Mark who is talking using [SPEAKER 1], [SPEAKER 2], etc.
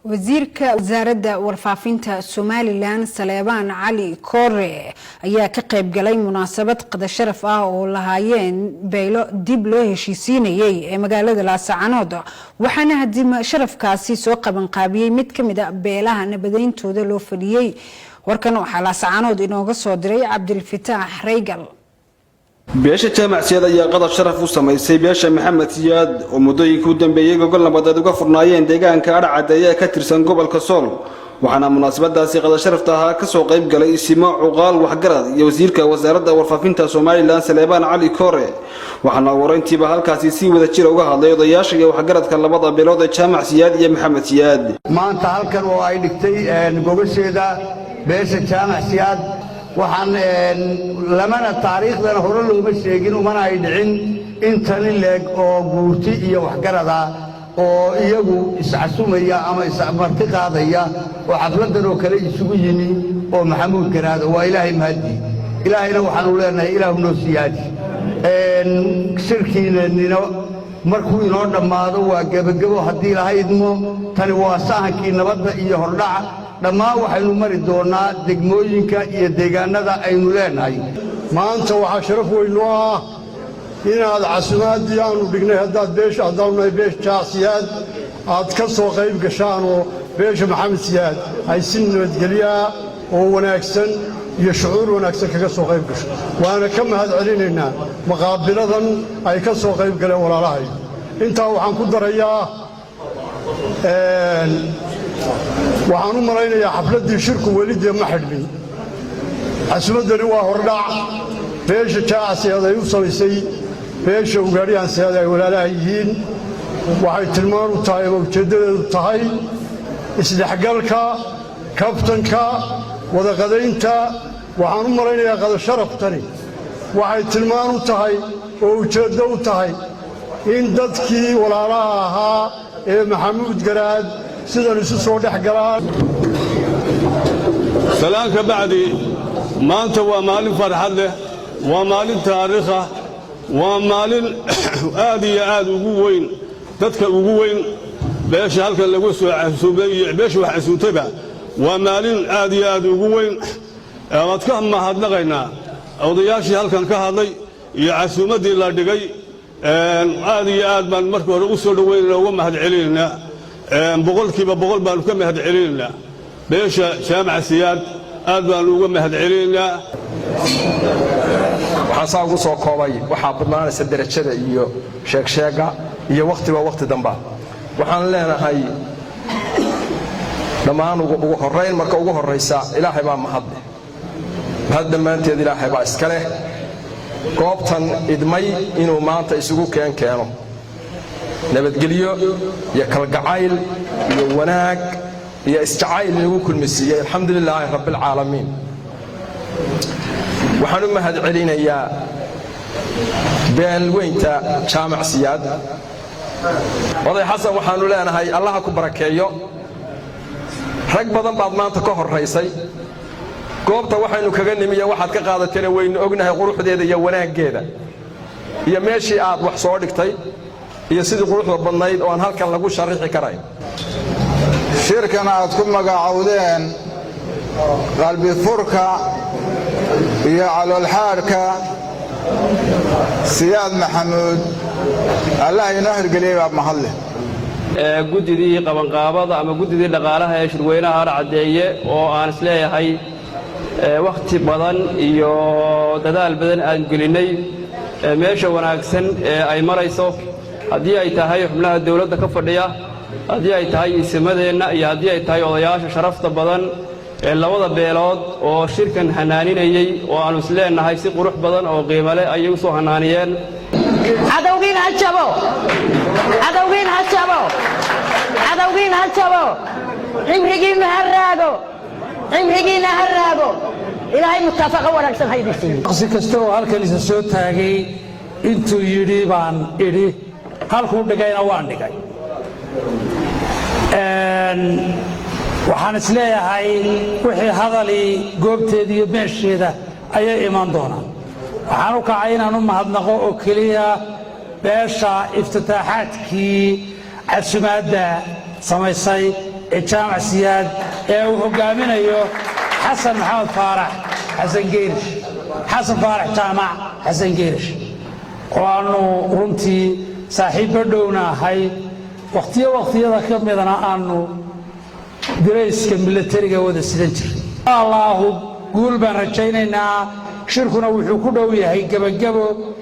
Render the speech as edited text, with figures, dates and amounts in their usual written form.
[SPEAKER 1] Wasiirka Wasaaradda Warfaafinta Somaliland, Saleebaan Cali Koore, ayaa ka qayb galay munaasabad qada sharaf ah oo lahaayeen beelo dib loo heshiisiinayay ee magaalada Laasacanood, waxaana hadima sharafkaasi soo qabanqaabiyey mid ka mid ah beelaha nabadeyntooda loo fadhiyey. Warkan waxaa Laasacanood inooga soo diray Cabdilfitaax Reygal.
[SPEAKER 2] Beesha Jaamac Siyaad ayaa qadar sharaf u samaysay beesha Maxamed Siyaad oo muddooyinkii u dambeeyey gogol nabadeed uga furnaayeen deegaanka Adhcadeeye ee ka tirsan gobolka Sool, waxaana munaasabadaasi qadar sharafta ahaa kasoo qayb galay isimo, cuqaal, waxgarad iyo wasiirka Wasaaradda Warfaafinta Somaliland, Saleebaan Cali Koore. Waxaana wareyntiiba halkaasi si wada jira uga hadlay odayaasha iyo waxgaradka labada beelood ee Jaamac Siyaad iyo Maxamed Siyaad.
[SPEAKER 3] Maanta halkan oo ay dhigtay gogasheeda beesha Jaamac Siyaad, waxaan lamana taariikhdana hore looma sheegin, umana ay dhicin intani leeg oo guurti iyo waxgarada oo iyagu iscasumaya ama ismarti qaadaya oo xafladdan oo kale isugu yimi oo Maxamuud Garaado. Waa Ilaahay mahaddi. Ilaahayna waxaanu leenahay, Ilaahu noo siyaadi. Shirkiinanina markuu inoo dhammaado waa gebagebo haddii Ilaahay idmo. Tani waa sahankii nabadda iyo hordhaca. Dhammaan waxaynu mari doonnaa degmooyinka iyo deegaannada aynu leenahay.
[SPEAKER 4] Maanta waxaa sharaf weyn noo ah inaad casuumaaddii aanu dhignay, haddaad beesha, haddaanu nahay beesha Jaamac Siyaad, aad ka soo qayb gashaan oo beesha Maxamed Siyaad ay si nabadgelyaa oo wanaagsan iyo shucuur wanaagsan kaga soo qayb gasho. Waana ka mahad celinaynaa maqaabiladan ay ka soo qayb galeen walaalahay. Intaa waxaan ku darayaa, waxaan u malaynayaa xafladdii shirku weli dee ma xidhmin. Casuumaddani waa hordhac beesha Jaamac Siyaad ay u samaysay beesha Ugaadhiyahan Siyaad ay walaalaha yihiin. Waxay tilmaan u tahay ama ujeeddadeedu tahay isdhexgalka, kaftanka, wadaqadaynta. Waxaan u malaynayaa qadasharaftani waxay tilmaan u tahay oo ujeeddo u tahay in dadkii walaalaha ahaa ee Maxamuud Garaad sidan isu soo dhex galaan.
[SPEAKER 5] Salaan ka bacdi, maanta waa maalin farxad leh, waa maalin taariikha, waa maalin aad iyo aad ugu weyn dadka ugu weyn beesha halkan lagu soo casuumay iyo beesha wax casuumtayba. Waa maalin aad iyo aad ugu weyn. Waad ka mahadnaqaynaa odayaashii halkan ka hadlay iyo casuumaddii la dhigay. Aad iyo aad baan marka hore u soo dhoweynayna, uga mahad celinaynaa. 100% baannu ka mahad celinaynaa beesha Jaamaca Siyaad, aad baannu uga mahad celinaynaa.
[SPEAKER 6] Waxaan saa ugu soo koobay, waxaa badnaanaysa derajada iyo sheegsheegga iyo wakhtiba wakhti damba. Waxaan leenahay dhammaan, ugu horrayn, marka ugu horraysa, Ilaahay baa mahadleh. Mahad dhammaanteed Ilaahay baa iska leh, goobtan idmay inuu maanta isugu keen keeno nabadgelyo iyo kalgacayl iyo wanaag iyo isjacayl inagu kulmisiiyey. Alxamdu lilaahi rabbialcaalamiin. Waxaan u mahad celinayaa beelweynta Jaamac Siyaad. Oday Xasan, waxaannu leenahay Allaha ku barakeeyo. Rag badan baad maanta ka horraysay. Goobta waxaynu kaga nimiyo waxaad ka qaadatayna waynu ognahay, quruxdeeda iyo wanaaggeeda iyo meeshii aad wax soo dhigtay iyo sidii quruxda badnayd oo aan halkan lagu sharixi karayn.
[SPEAKER 7] Shirkan aad ku magacowdeen qalbifurka iyo caloolxaadhka Siyaad Maxamuud, Allah inoo hirgeliyey baa mahadleh.
[SPEAKER 8] Guddidii qabanqaabada ama guddidii dhaqaalaha ee shirweynaha Har Caddeeye oo aan isleeyahay wakhti badan iyo dadaal badan aan gelinnay meesha wanaagsan ee ay marayso, haddii ay tahay xubnaha dawladda ka fadhiya, haddii ay tahay isimadeenna iyo haddii ay tahay odayaasha sharafta badan ee labada beelood oo shirkan hanaaninayey, oo aannu isleennahay si qurux badan oo qiimo leh ayay u soo hanaaniyeen.
[SPEAKER 9] Cadowgiin ha jabo! Cadowgiin ha jabo! Cadowgiin ha jabo! Cimrigiinna ha raago! Cimrigiinna ha raago! Ilaahay mutaafaqo wanaagsan ha idin siiyo.
[SPEAKER 10] Shaqsi kasta oo halkan isa soo taagay intuu yidhi baan idhi, halkuu dhigayna waan dhigay. Waxaan isleeyahay wixii hadalii goobteeda iyo meesheeda ayay iman doonaan. Waxaan u kacay inaan u mahadnaqo oo keliya beesha iftitaaxaadkii casumaadda samaysay. ee Jaamac Siyaad ee uu hogaaminayo Xasan Maxamed Faarax Xasan Geerish, Xasan Faarax Jaamac Xasan Geerish, oo aannu runtii saaxiibba dhowna ahay, wakhtiyo wakhtiyada ka midana aannu dirayska milatariga wada sidan jiray. Allaahu guul baan rajaynaynaa. Shirkuna wuxuu ku dhow yahay gebagabo.